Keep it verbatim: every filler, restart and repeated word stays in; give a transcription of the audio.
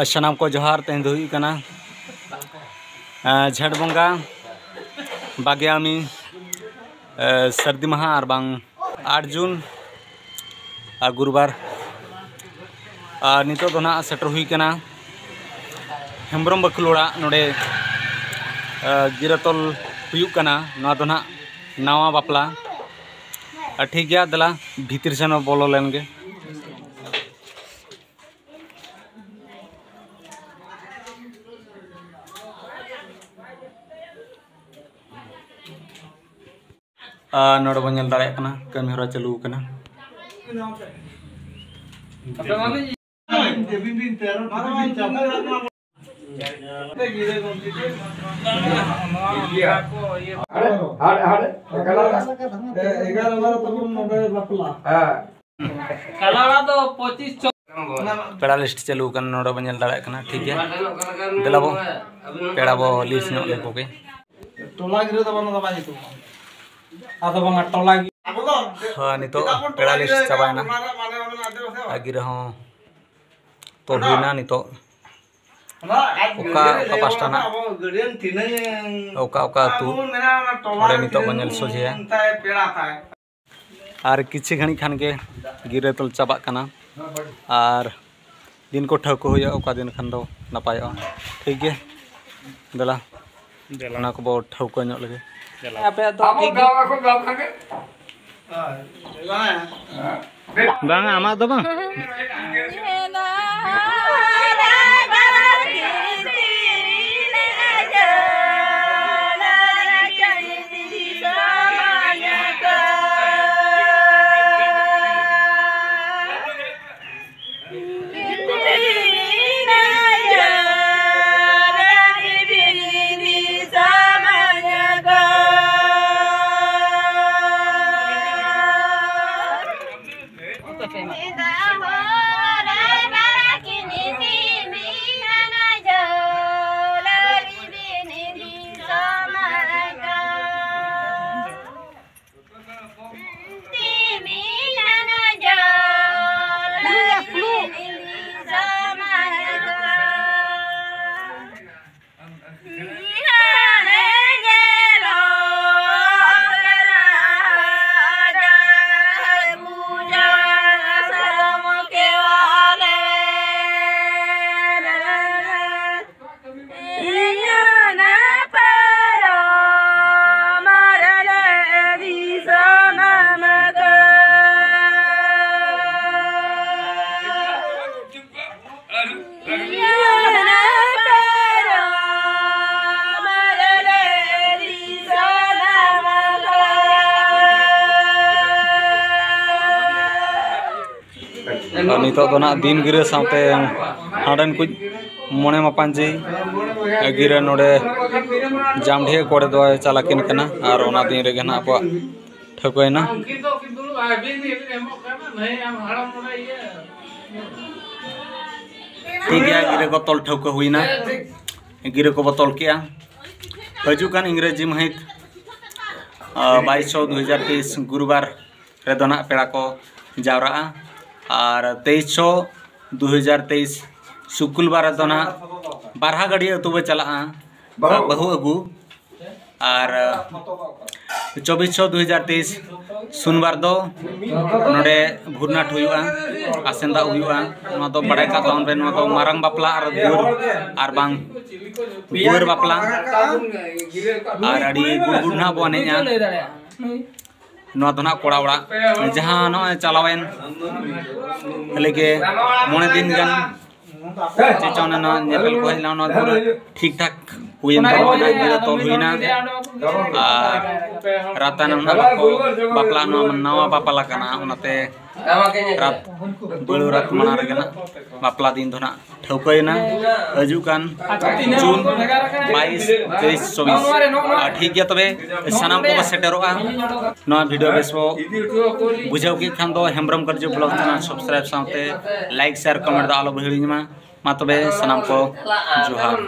ᱥᱟᱱᱟᱢ ᱠᱚ ᱡᱚᱦᱟᱨ᱾ ᱛᱮᱦᱮᱧ ᱫᱚ ᱦᱩᱭᱩᱜ ᱠᱟᱱᱟ, ᱮᱸ, ᱡᱷᱮᱸᱴ ᱵᱚᱸᱜᱟ ᱵᱟᱜᱮ ᱟᱢᱤ, ᱮᱸ, ᱥᱟᱹᱨᱫᱤ ᱢᱟᱦᱟ ᱟᱨ ᱵᱟᱝ ᱟᱴ ᱡᱩᱱ ᱟᱨ ᱜᱩᱨᱩᱵᱟᱨ᱾ ᱟᱨ ᱱᱤᱛᱚᱜ ᱫᱚ ᱱᱟᱦᱟᱜ ᱥᱮᱴᱮᱨ ᱦᱩᱭ ᱠᱟᱱᱟ ᱦᱮᱢᱵᱨᱚᱢ ᱵᱟᱹᱠᱷᱩᱞ ᱚᱲᱟᱜ᱾ ᱱᱚᱰᱮ, ᱮᱸ, ᱜᱤᱨᱟᱹ ᱛᱚᱞ ᱦᱩᱭᱩᱜ ᱠᱟᱱᱟ᱾ ᱱᱚᱣᱟ ᱫᱚ ᱱᱟᱦᱟᱜ ᱱᱟᱣᱟ ᱵᱟᱯᱞᱟ᱾ ᱟᱨ ᱴᱷᱤᱠ ᱜᱮᱭᱟ, ᱫᱮᱞᱟ ᱵᱷᱤᱛᱤᱨ ᱥᱮᱱ ᱵᱚᱞᱚ ᱞᱮᱱ ᱜᱮ᱾ ᱟᱨ ᱱᱚᱰᱮ ᱵᱚᱱ ᱧᱮᱞ ᱫᱟᱲᱮᱭᱟᱜ ᱠᱟᱱᱟ, ᱠᱟᱹᱢᱤ ᱦᱚᱨᱟ ᱪᱟᱹᱞᱩ ᱟᱠᱟᱱᱟ᱾ ᱦᱮᱸ᱾ ᱯᱮᱲᱟ ᱞᱤᱥᱴ ᱪᱟᱹᱞᱩ ᱟᱠᱟᱱᱟ, ᱱᱚᱰᱮ ᱵᱚᱱ ᱧᱮᱞ ᱫᱟᱲᱮᱭᱟᱜ ᱠᱟᱱᱟ, ᱴᱷᱤᱠ ᱜᱮᱭᱟ᱾ ᱫᱮᱞᱟ ᱵᱚ, ᱯᱮᱲᱟ ᱵᱚ ᱞᱤᱥᱴ ᱧᱚᱜ ᱞᱮᱠᱚ ᱜᱮ᱾ ᱴᱚᱞᱟ ᱜᱤᱨᱟᱹ ᱫᱚ ᱵᱟᱝ, ᱫᱚ ᱵᱟᱝ ᱧᱩᱛᱩᱢᱚᱜᱼᱟ᱾ ᱟᱫᱚ ᱵᱟᱝᱟ, ᱴᱚᱞᱟ ᱜᱤ- ᱦᱳᱭ, ᱱᱤᱛᱚᱜ ᱯᱮᱲᱟ ᱞᱤᱥᱴ ᱪᱟᱵᱟᱭᱮᱱᱟ᱾ ᱟᱨ ᱜᱤᱨᱟᱹ ᱦᱚᱸ ᱛᱚᱞ ᱦᱩᱭᱱᱟ ᱱᱤᱛᱚᱜ᱾ ᱚᱠᱟ, ᱚᱠᱟ ᱯᱟᱥᱴᱟ ᱱᱟᱜ? ᱟᱵᱚ ᱜᱟᱹᱰᱤᱭᱟᱹᱱ ᱛᱤᱱᱟᱹᱝ ᱚᱠᱟ, ᱚᱠᱟ ᱟᱹᱛᱩ? ᱟᱵᱚ ᱢᱮᱱᱟᱜᱼᱟ, ᱚᱱᱟ ᱴᱚᱞᱟ ᱚᱸᱰᱮ ᱨᱮ ᱱᱤᱛᱚᱜ ᱵᱚᱱ ᱧᱮᱞ ᱛᱤᱱᱟᱹᱝ ᱥᱚᱡᱷᱮᱭᱟ᱾ ᱛᱟᱭ ᱯᱮᱲᱟ ᱛᱟᱭ᱾ ᱟᱨ ᱠᱤᱪᱷᱤ ᱜᱷᱟᱹᱲᱤᱡ ᱠᱷᱟᱱ ᱜᱮ ᱜᱤᱨᱟᱹ ᱛᱚᱞ ᱪᱟᱵᱟᱜ ᱠᱟᱱᱟ᱾ ᱟᱨ ᱫᱤᱱ ᱠᱚ ᱴᱷᱟᱹᱣᱠᱟᱹ ᱦᱩᱭᱩᱜᱼᱟ, ᱚᱠᱟ ᱫᱤᱱ ᱠᱷᱟᱱ ᱫᱚ ᱱᱟᱯᱟᱭᱚᱜᱼᱟ᱾ ᱴᱷᱤᱠ ᱜᱮ, ᱫᱮᱞᱟ, ᱫᱮᱞᱟ᱾ ᱚᱱᱟ ᱠᱚᱵᱚ ᱴᱷᱟᱹᱣᱠᱟᱹ ᱧᱚᱜ ᱞᱮᱜᱮ᱾ ᱫᱮᱞᱟ᱾ ᱟᱯᱮᱭᱟᱜ ᱫᱚ ᱟᱵᱚ ᱴᱷᱤᱠ ᱜᱮ᱾ ᱫᱟᱣ ᱟᱠᱚ ᱫᱟᱣ ᱠᱷᱟᱱ ᱜᱮ᱾ ᱵᱟᱝᱟ, ᱟᱢᱟᱜ ᱫᱚ ᱵᱟᱝ᱾ ᱟᱨ ᱱᱤᱛᱚᱜ ᱫᱚ ᱱᱟᱦᱟᱜ ᱫᱤᱱ ᱜᱤᱨᱟᱹ ᱥᱟᱶᱛᱮ ᱦᱟᱸᱰᱮᱱ ᱠᱚ ᱢᱚᱬᱮ ᱢᱟᱯᱟᱧᱡᱤ ᱜᱤᱨᱟᱹ ᱱᱚᱰᱮ ᱡᱟᱢᱰᱷᱤᱭᱟᱹ ᱠᱚᱲᱮ ᱫᱚᱭ ᱪᱟᱞᱟᱠᱤᱱ ᱠᱟᱱᱟ᱾ ᱟᱨ ᱚᱱᱟ ᱫᱤᱱ ᱨᱮᱜᱮ ᱱᱟᱦᱟᱜ ᱟᱵᱚᱣᱟᱜ ᱴᱷᱟᱹᱣᱠᱟᱹᱭᱮᱱᱟ᱾ ᱴᱷᱤᱠ ᱜᱮᱭᱟ, ᱜᱤᱨᱟᱹ ᱠᱚ ᱛᱚᱞ ᱴᱷᱟᱹᱣᱠᱟᱹ ᱦᱩᱭᱱᱟ᱾ ᱜᱤᱨᱟᱹ ᱠᱚᱵᱚ ᱛᱚᱞ ᱠᱮᱜᱼᱟ᱾ ᱦᱤᱡᱩᱜ ᱠᱟᱱ ᱤᱝᱨᱮᱡᱤ ᱢᱟᱹᱦᱤᱛ ᱵᱟᱭᱤᱥ ᱪᱷᱚ ᱫᱩ ᱦᱟᱡᱟᱨ ᱛᱮᱭᱤᱥ ᱜᱩᱨᱩᱵᱟᱨ ᱨᱮᱫᱚ ᱱᱟᱦᱟᱜ ᱯᱮᱲᱟ ᱠᱚ ᱡᱟᱣᱨᱟᱜᱼᱟ᱾ ᱟᱨ ᱛᱮᱭᱤᱥ ᱪᱷᱚ ᱫᱩ ᱦᱟᱡᱟᱨ ᱛᱮᱭᱤᱥ ᱥᱩᱠᱩᱞᱵᱟᱨ ᱨᱮᱫᱚ ᱱᱟᱦᱟᱜ ᱵᱟᱨᱦᱟ ᱜᱟᱹᱰᱤ ᱟᱹᱛᱩ ᱵᱚ ᱪᱟᱞᱟᱜᱼᱟ, ᱵᱟᱹᱦᱩ᱾ ᱵᱟᱹᱦᱩ ᱟᱹᱜᱩ᱾ ᱟᱨ ᱪᱚᱵᱵᱤᱥ ᱪᱷᱚ ᱫᱩ ᱦᱟᱡᱟᱨ ᱛᱮᱭᱤᱥ ᱥᱳᱢᱵᱟᱨ ᱫᱚ ᱱᱚᱰᱮ ᱵᱷᱩᱨᱱᱟᱴ ᱦᱩᱭᱩᱜᱼᱟ, ᱟᱥᱮᱱ ᱫᱟᱜ ᱦᱩᱭᱩᱜᱼᱟ᱾ ᱱᱚᱣᱟ ᱫᱚ ᱵᱟᱲᱟᱭ ᱠᱟᱜ ᱛᱟᱵᱚᱱ ᱯᱮ, ᱱᱚᱣᱟ ᱫᱚ ᱢᱟᱨᱟᱝ ᱵᱟᱯᱞᱟ ᱟᱨ ᱫᱩᱣᱟᱹᱨ ᱟᱨ ᱵᱟᱝ ᱫᱩᱣᱟᱹᱨ ᱵᱟᱯᱞᱟ᱾ ᱟᱨ ᱟᱹᱰᱤ ᱜᱩᱲ ᱜᱩᱲ ᱱᱟᱦᱟᱜ ᱵᱚ ᱮᱱᱮᱡᱼᱟ᱾ ᱱᱚᱣᱟ ᱫᱚ ᱱᱟᱦᱟᱜ ᱠᱚᱲᱟ ᱚᱲᱟᱜ, ᱡᱟᱦᱟᱸ ᱱᱚᱜᱼᱚᱭ ᱪᱟᱞᱟᱣᱮᱱ ᱦᱟᱹᱞᱤ ᱜᱮ ᱢᱚᱬᱮ ᱫᱤᱱ ᱜᱟᱱ ᱪᱮᱫ ᱪᱚᱝ ᱚᱱᱟ ᱧᱮᱯᱮᱞ ᱠᱚ ᱦᱮᱡ ᱞᱮᱱᱟ, ᱚᱱᱟ ᱯᱩᱨᱟᱹ ᱴᱷᱤᱠ ᱴᱷᱟᱠ ᱦᱩᱭᱮᱱ ᱛᱟᱵᱚᱱᱟ, ᱜᱤᱨᱟᱹ ᱛᱚᱞ ᱦᱩᱭᱱᱟ᱾ ᱟᱨ ᱨᱟᱛᱟᱱ ᱚᱱᱟ ᱵᱟᱠᱚ ᱵᱟᱯᱞᱟ, ᱱᱚᱣᱟ ᱱᱟᱣᱟ ᱵᱟᱯᱞᱟ ᱠᱟᱱᱟ, ᱚᱱᱟᱛᱮ ᱨᱟᱛ ᱵᱟᱹᱲᱩ ᱨᱟᱛ ᱢᱟᱲᱟᱝ ᱨᱮᱜᱮ ᱱᱟᱜ ᱵᱟᱯᱞᱟ ᱫᱤᱱ ᱫᱚ ᱱᱟᱜ ᱴᱷᱟᱹᱣᱠᱟᱹᱭᱮᱱᱟ᱾ ᱦᱤᱡᱩᱜ ᱠᱟᱱ ᱡᱩᱱ ᱵᱟᱭᱤᱥ, ᱛᱮᱭᱤᱥ, ᱪᱚᱵᱵᱤᱥ᱾ ᱟᱨ ᱴᱷᱤᱠ ᱜᱮᱭᱟ, ᱛᱚᱵᱮ ᱥᱟᱱᱟᱢ ᱠᱚᱠᱚ ᱥᱮᱴᱮᱨᱚᱜᱼᱟ᱾ ᱱᱚᱣᱟ ᱵᱷᱤᱰᱤᱭᱳ ᱵᱮᱥ ᱵᱚ ᱵᱩᱡᱷᱟᱹᱣ ᱠᱮᱫ ᱠᱷᱟᱱ ᱫᱚ ᱦᱮᱢᱵᱨᱚᱢ ᱠᱟᱹᱨᱡᱩ ᱵᱞᱚᱜ ᱪᱮᱱᱮᱞ ᱥᱟᱵᱥᱠᱨᱟᱭᱤᱵ ᱥᱟᱶᱛᱮ ᱞᱟᱭᱤᱠ, ᱥᱮᱭᱟᱨ, ᱠᱚᱢᱮᱱᱴ ᱫᱚ ᱟᱞᱚ ᱵᱚ ᱦᱤᱲᱤᱧ ᱢᱟ᱾ ᱢᱟ ᱛᱚᱵᱮ ᱥᱟᱱᱟᱢ ᱠᱚ ᱡᱚᱦᱟᱨ᱾